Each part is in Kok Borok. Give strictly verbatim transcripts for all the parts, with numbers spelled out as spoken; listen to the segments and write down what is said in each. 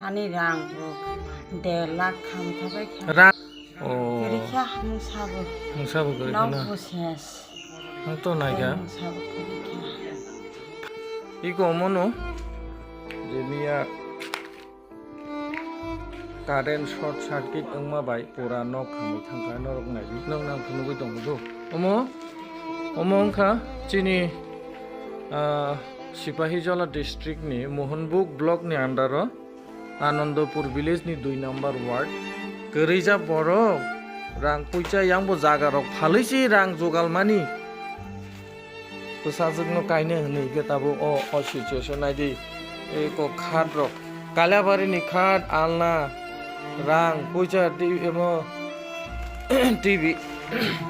Ani rang bo der lakh khamtha bai kha. Rang. Oh. Kwrwi kha mungsa bo. Mungsa bo kwrwi kha na? Nok bo ses. Ang to nai kha. Mungsa bo kwrwi kha. Iko omo no je miya current short circuit wngma bai pura nok khamwi thangkha norok naidi. Nok nang phunugwi tongo do. Omo, omo wngkha chini, ah, Sipahijola district ni Mohanbug block ni under o. Anandapur village ni dui number ward. Kwrwi ja borok rang puisa yang bo jaga rok phalwi si rang jogal mani. Bwsajwk no kaina hwnwi khe tabuk o, o situation naidi. Eko khat rok. Kalabari ni khat, alna, rang, puisa, ti-, emo, T V,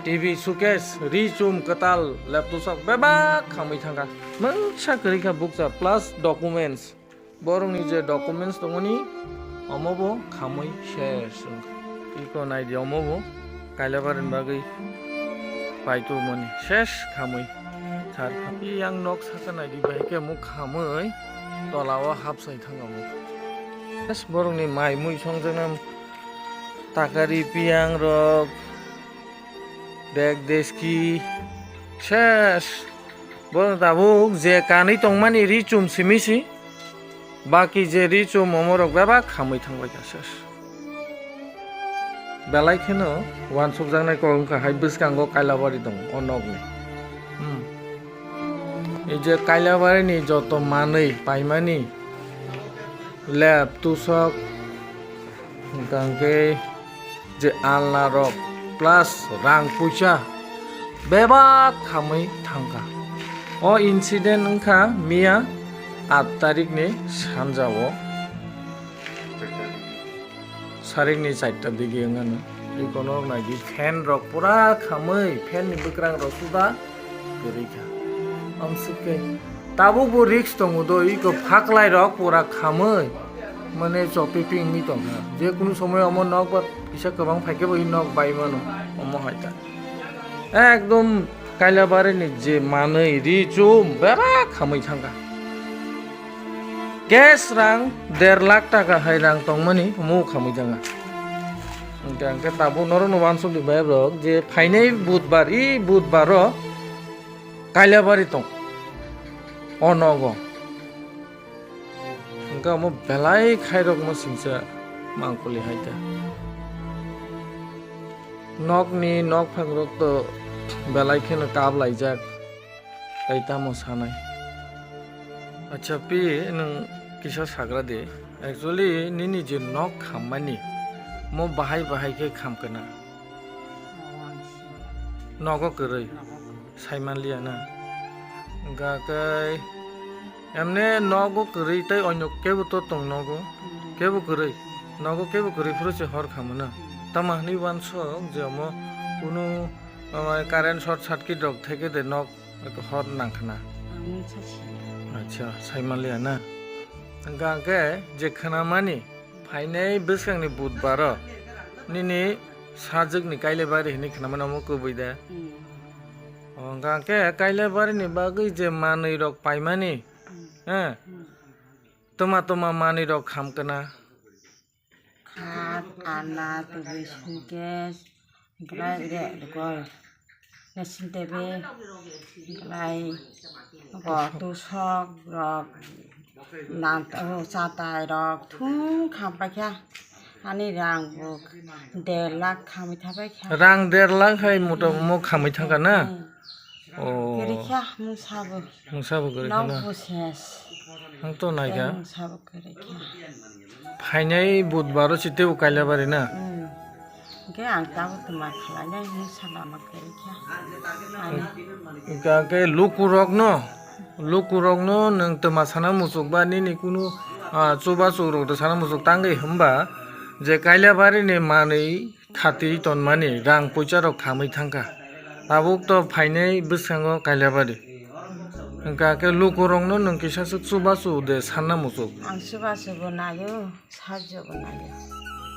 T V, suitcase, ri chum, kwtal, laptop sok bebak khamwi thangkha. Mungsa kwrwi kha bukcha plus documents. Borokni je documents tongmani, omo bo khamwi ses wngkha. Iko naidi, omo bo Kailabari ni bagwi paitubumani ses khamwi thar kha. Yang nok saka naidi, bahai khe omo khamwi tola o hapsai thangkha omo. Ses borokni mai mui songjaknai takari piyang rok, bag deski ses. Borok tabuk je kanwi tongmani ri chum simi si. Baki je ri chum omo rok bebak khamwi thangbai kha ses. Belai kheno uansukjaknai kok wngkha hai bwskango Kailabari tongo o nokni. Hmm. Ei je Kailabari ni joto manwi paimani lep tusok hwnkha hwnkhe je alna rok plus rang puisa bebak khamwi thangkha. O incident wngkha miya aat tarik ni sanjao. Sarik ni charta digi wngano. Ikono naidi fan rok pura khamwi, fan ni bwkrang rok suda kwrwi kha. Amswk khe tabuk bo risk tongo do, iko phaklai rok pura khamwi. Mane chopi pingwi tongkha. Je kunu somoy omo nok ba kisa kwbang phaikhe bo i nok bai mano. Omo hai ta. Ekdom Kailabari ni je manwi ri chum bebak khamwi thangkha. Cash rang der lakh taka hai rang tongmani omo khamwi thangkha. Hwnkhe ang khe tabuk norokno uansukdi bai rok je phainai budbar, i budbaro Kailabari tong o nogo. Hwnkhe omo belai khairokma singcha mangkuli hai ta. Nokni nokphang rok to belai kheno kap laijak, tai tamo sanai. Acha pi, nwng kisa sagra di. Actually nini je nok khammani, mo bahai bahai khe kham kana? Nogo kwrwi. Saimanliya na. Hwnkha khe emne nogo kwrwi tei onyo kebo to tong nogo. Kebo kwrwi. Nogo kebo kwrwi phuru se hor kha mano. Tamo hwnwi uansuk je omo kunu, ama, current short circuit rok theke de nok hor nang khna. Acha, saimanliya na. Hwnkha khe je khnamani phainai bwskangni budbaro nini sajwkni Kailabari hwnwi khnamani omo kubui de. Hmm. O, hwnkha khe Kailabari ni bagwi je manwi rok paimani, hmm, eh? Hmm. Tuma tuma manwi rok kham kana? Khat, alna, twi, suitcase, belai re, gol, dressing table, belai, bo, tusok rok, nan, o, chatai rok, thung kham paikha. Ani rang bo der lakh khamwi thabai kha. Rang der lakh hai mota mo khamwi thangkha na? Hmm. Oh. Kwrwi kha mungsa bo. Mungsa bo kwrwi kha na? Nok bo ses. Ang to nai kha. Mungsa bo kwrwi kha. Phainai budbaro si teibo Kailabari na? Hmm. Hwnkhe ang tabuk tuma khlainai mungsa lama kwrwi kha. Ani. Hwnkha khe lukurokno, lukurokno nwng tuma sana muchuk ba nini kunu, ah, chubachu rok da sana muchuk tangwi hwnba je Kailabari ni manwi khati tonmani rang puisa rok khamwi thangkha. Tabuk to phainai bwskango Kailabari. Hwnkha khe lukurokno nwng kisa swk chubachu de sanna muchuk. Ang chubachu bo naio, sajjo bo naio.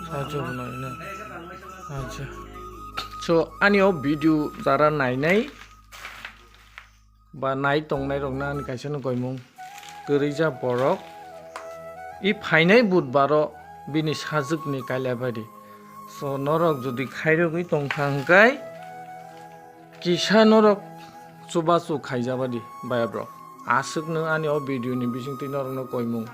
Sajjo bo naio na? Acha. So, ani o video jara nainai ba nai tongnai rokno ani kaisa no koimung kwrwi ja borok. I phainai budbaro bini sajwkni kailabari. So norok jodi khairogwi tongkha hwnkhe kisa norok chubachu khaijabadi, baya bro. Aswkno ani o video ni bisingtwi norokno koimung.